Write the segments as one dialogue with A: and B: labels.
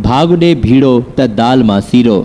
A: ڀاڳ ڏي ڀيڙو ته دال مان سيرو،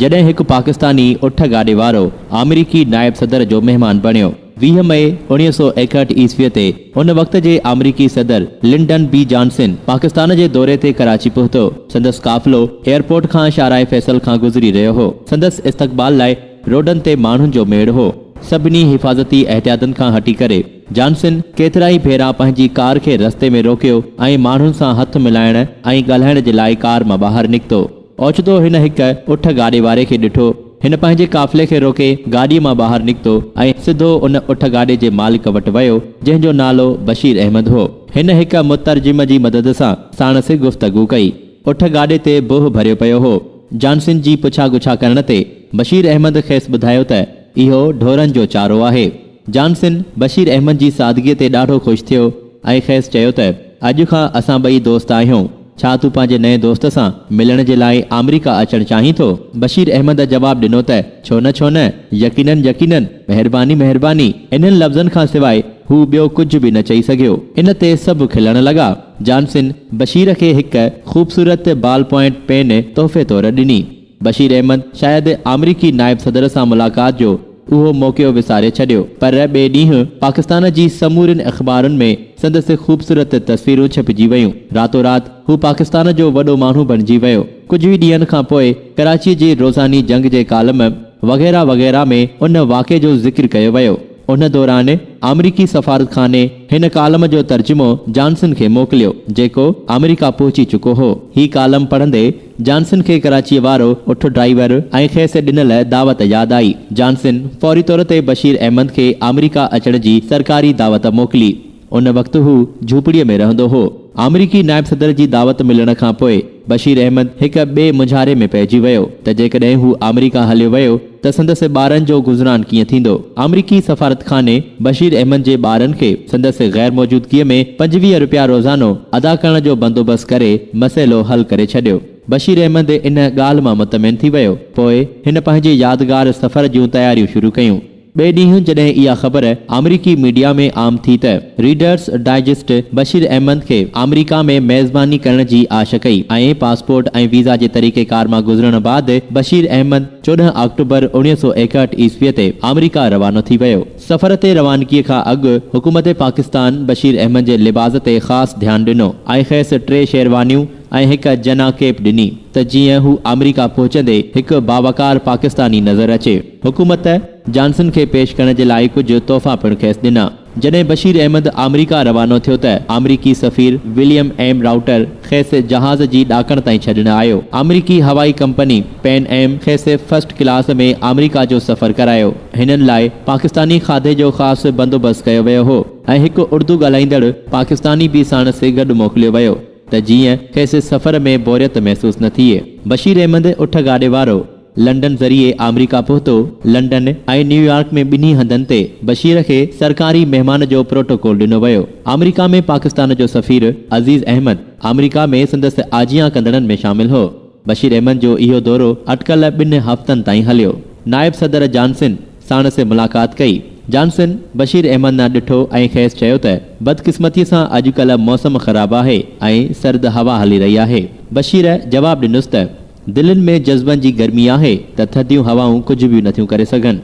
A: جڏهن هڪ پاڪستاني اٺ گاڏي وارو آمريڪي نائب صدر جو مهمان بڻيو. 20 مئي 1961 عيسويء تي ان وقت جي آمريڪي صدر لنڊن بي جانسن پاڪستان جي دوري تي ڪراچي پهتو. سندس قافلو ايئرپورٽ کان شاهراهه فيصل کان گذري رهيو هو. سندس استقبال لاء روڊن تي ماڻهن جو ميڙ هو. سڀني حفاظتي احتياطن کان هٽي ڪري جانسن ڪيترائي ڀيرا پنهنجي ڪار کي رستي ۾ روڪيو ۽ ماڻهن سان هٿ ملائڻ ۽ ڳالهائڻ جي لاء ڪار مان ٻاهر نڪتو. اوچتو هن هڪ اٺ گاڏي واري کي ڏٺو. هن پنهنجي قافلي کي روڪي گاڏيء مان ٻاهر نڪتو ۽ سڌو ان اٺ گاڏي جي مالڪ وٽ ويو، جنهن جو نالو بشير احمد هو. هن هڪ مترجم جي مدد سان ساڻس گفتگو ڪئي. اٺ گاڏي تي بوهه ڀريو پيو هو. جانسن جي پڇا ڳڇا ڪرڻ تي بشير احمد کيس ٻڌايو ته اهو ڍورن جو چارو آهي. جانسن بشير احمد جي سادگيء تي ڏاڍو خوش ٿيو ۽ کيس چيو ته اڄ کان اسان ٻئي دوست آهيون. ڇا تون پنهنجي نئين دوست سان ملڻ جي لاء آمريڪا اچڻ چاهين ٿو؟ بشير احمد جواب ڏنو ته ڇو نه ڇو نه، يقينن يقينن، مهرباني مهرباني. انهن لفظن کان سواء هو ٻيو ڪجهه به نه چئي سگهيو. ان تي سڀ کلڻ لڳا. جانسن بشير کي هڪ خوبصورت بال پوائنٽ پين تحفي طور ڏني. بشير احمد شايد آمريڪي نائب صدر سان ملاقات جو اهو موقعو وساري ڇڏيو پر ٻئي ڏينهن پاڪستان جي سمورين اخبارن ۾ سندس خوبصورت تصويرون ڇپجي ويون. راتو رات هو پاڪستان جو وڏو ماڻهو بڻجي ويو. ڪجهه ئي ڏينهن کان پوء ڪراچي جي روزاني جنگ جي ڪالم وغيره وغيره ۾ ان واقعي جو ذڪر ڪيو ويو. ان دوران آمريڪي سفارتخاني هن ڪالم جو ترجمو جانسن کي موڪليو، جيڪو آمريڪا پهچي چڪو هو. هي ڪالم پڙهندي جانسن کي ڪراچيء وارو اٺ ڊرائيور ۽ کيس ڏنل دعوت ياد آئي. جانسن فوري طور تي بشير احمد کي آمريڪا اچڻ جي سرڪاري دعوت موڪلي. ان وقت هو جهوپڙيء ۾ رهندو هو. آمريڪي نائب صدر جي دعوت ملڻ کان پوء بشير احمد هڪ ٻئي مونجهاري ۾ پئجي ويو ته جيڪڏهن هو آمريڪا هليو ويو ته سندس ٻارن جو گذران ڪيئن ٿيندو. آمريڪي سفارتخاني بشير احمد جي ٻارن کي سندس غير موجودگيء ۾ 25 رپيا روزانو ادا ڪرڻ جو بندوبست ڪري مسئلو حل ڪري ڇڏيو. بشير احمد ان ڳالهه مان مطمئن ٿي ويو. پوء هن پنهنجي يادگار سفر جون تياريون شروع ڪيون. ٻئي ڏينهن جڏهن اها خبر آمريڪي ميڊيا ۾ عام ٿي ته ريڊرس ڊائجسٽ بشير احمد کي آمريڪا ۾ ميزباني ڪرڻ جي آش ڪئي ۽ پاسپورٽ ۽ ويزا جي طريقيڪار مان گذرڻ بعد بشير احمد 14 آڪٽوبر 1961 عيسويء تي آمريڪا روانو ٿي ويو. سفر تي روانگيء کان اڳ حڪومت پاڪستان بشير احمد جي لباس تي خاص ڌيان ڏنو ۽ کيس ٽي شيروانيون ۽ هڪ جناح ڪيپ ڏني ته جيئن هو آمريڪا پهچندي هڪ باوقار پاڪستاني نظر اچي. حڪومت جانسن کي پيش ڪرڻ جي لاء ڪجهه تحفا پڻ کيس ڏنا. جڏهن بشير احمد آمريڪا روانو ٿيو ته آمريڪي سفير وليم ايم رائوٽر کيس جهاز جي ڏاڪڻ تائين ڇڏڻ آيو. آمريڪي هوائي ڪمپني پين ايم کيس فرسٽ ڪلاس ۾ آمريڪا جو سفر ڪرايو. هنن لاء پاڪستاني کاڌي جو خاص بندوبست ڪيو ويو هو ۽ هڪ اردو ڳالهائيندڙ پاڪستاني به ساڻس گڏ موڪليو ويو ته جيئن کيس سفر ۾ بوريت محسوس نه ٿئي. بشير احمد اٺ گاڏي وارو لنڊن ذريعي آمريڪا پهتو. لنڊن ۽ نيويارڪ ۾ ٻنهي هنڌن تي بشير کي سرڪاري مهمان جو پروٽوڪول ڏنو ويو. آمريڪا ۾ پاڪستان جو سفير عزيز احمد آمريڪا ۾ سندس آجيان ڪندڙن ۾ شامل هو. بشير احمد جو اهو دورو اٽڪل ٻن هفتن تائين هليو. نائب صدر جانسن ساڻس ملاقات ڪئي. جانسن بشير احمد ڏانهن ڏٺو ۽ کيس چيو ته بدقسمتيء سان اڄڪلهه موسم خراب آهي ۽ سرد هوا هلي رهي آهي. بشير جواب ڏنس ته. دلين ۾ جذبن جي گرمي آهي ته ٿڌيون هوائون ڪجهه به نٿيون ڪري سگهن.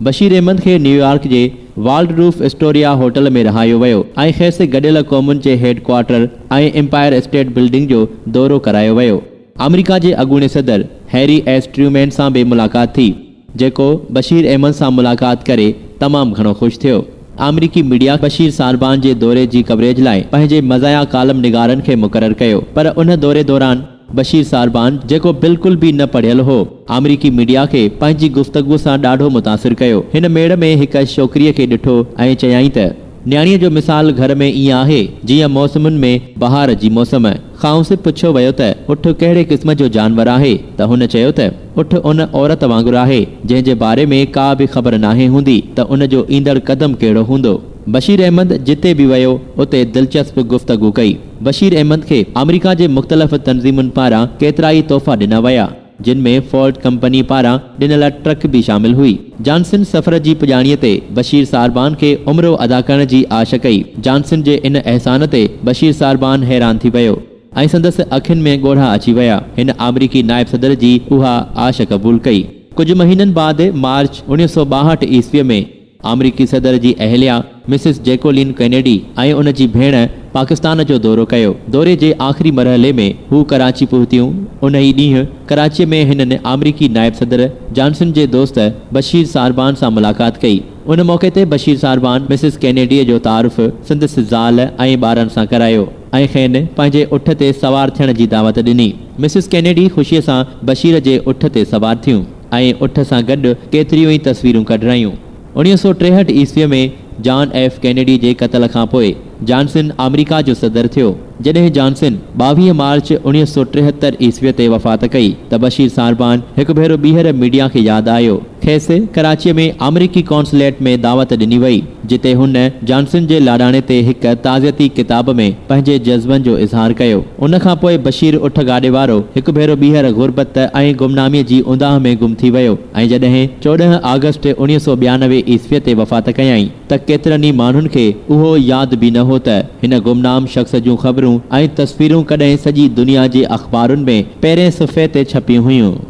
A: بشير احمد کي نيويارڪ جي والڊروف اسٽوريا هوٽل ۾ رهايو ويو ۽ کيس گڏيل قومن جي head quarter ۽ Empire State Building جو دورو ڪرايو ويو. آمريڪا جي اڳوڻي صدر هيري ايس ٽريومين سان به ملاقات ٿي، جيڪو بشير احمد سان ملاقات ڪري تمام گهڻو خوش ٿيو. آمريڪي ميڊيا بشير ساربان جي دوري جي ڪوريج لاء پنهنجي مزاحيه ڪالم نگارن کي مقرر ڪيو پر ان دوري دوران بشير ساربان جيڪو بلڪل به نه پڙهيل هو، آمريڪي ميڊيا کي پنهنجي گفتگو سان ڏاڍو متاثر ڪيو. هن ميڙ ۾ هڪ ڇوڪريء کي ڏٺو ۽ چيائين ته، نياڻيء جو مثال گهر ۾ ائين آهي، جيئن موسمن ۾ بهار جي موسم. کانئس پڇيو ويو ته، اٺ ڪهڙي قسم جو جانور آهي؟ ته هن چيو ته، اٺ ان عورت وانگر آهي، جنهن جي باري ۾ ڪا به خبر ناهي هوندي ته ان جو ايندڙ قدم ڪهڙو هوندو. بشير احمد جتي به ويو، اتي دلچسپ گفتگو ڪئي. بشير احمد کي آمريڪا جي مختلف تنظيمن پاران ڪيترائي تحفا ڏنا ويا، جن ۾ فورڊ ڪمپني پاران ڏنل ٽرڪ به شامل هئي. جانسن سفر جي پڄاڻيء تي بشير ساربان کي عمرو ادا ڪرڻ جي آش ڪئي. جانسن جي ان احسان تي بشير ساربان حيران ٿي ويو. ۽ سندس اکين ۾ ڳوڙها اچي ويا. هن آمريڪي نائب صدر جي اها آش قبول ڪئي. ڪجهه مهينن بعد مارچ 1962 عيسويء ۾ آمريڪي صدر جي اهليه مسز جيڪولين ڪينيڊي ۽ ان جي ڀيڻ پاڪستان جو دورو ڪيو. دوري جي آخري مرحلي ۾ هو ڪراچي پهتيون. ان ئي ڏينهن ڪراچيء ۾ هنن آمريڪي نائب صدر جانسن جي دوست بشير ساربان سان ملاقات ڪئي. ان موقعي تي بشير ساربان مسز ڪينيڊيء جو تعارف سندس زال ۽ ٻارن سان ڪرايو ۽ کين پنهنجي اٺ تي سوار ٿيڻ جي دعوت ڏني. مسز ڪينيڊي خوشيء سان بشير جي اٺ تي سوار ٿيون. ۽ اٺ سان گڏ ڪيتريون ئي تصويرون ڪڍرايون. 1963 عيسويء ۾ جان ايف ڪينيڊي جي قتل کان پوء جانسن آمريڪا جو صدر ٿيو. جڏهن جانسن 22 مارچ 1973 عيسويء تي وفات ڪئي ته بشير ساربان هڪ ڀيرو ٻيهر ميڊيا کي ياد آيو. کيس ڪراچيء ۾ آمريڪي قونصليٽ ۾ دعوت ڏني وئي، جتي هن جانسن جي لاڏاڻي تي هڪ تعزيتي ڪتاب ۾ پنهنجي جذبن جو اظهار ڪيو. ان کان پوء بشير اٺ گاڏي وارو هڪ ڀيرو ٻيهر غربت ۽ گمناميء جي اونداهه ۾ گم ٿي ويو ۽ جڏهن 14 آگسٽ 1992 عيسويء تي وفات ڪيائين ته ڪيترن ئي ماڻهن کي اهو ياد به نه هو ته هن گمنام شخص جون خبرون ۽ تصويرون ڪڏهن سڄي دنيا جي اخبارن ۾ پهرين صفحي تي ڇپيون هيون.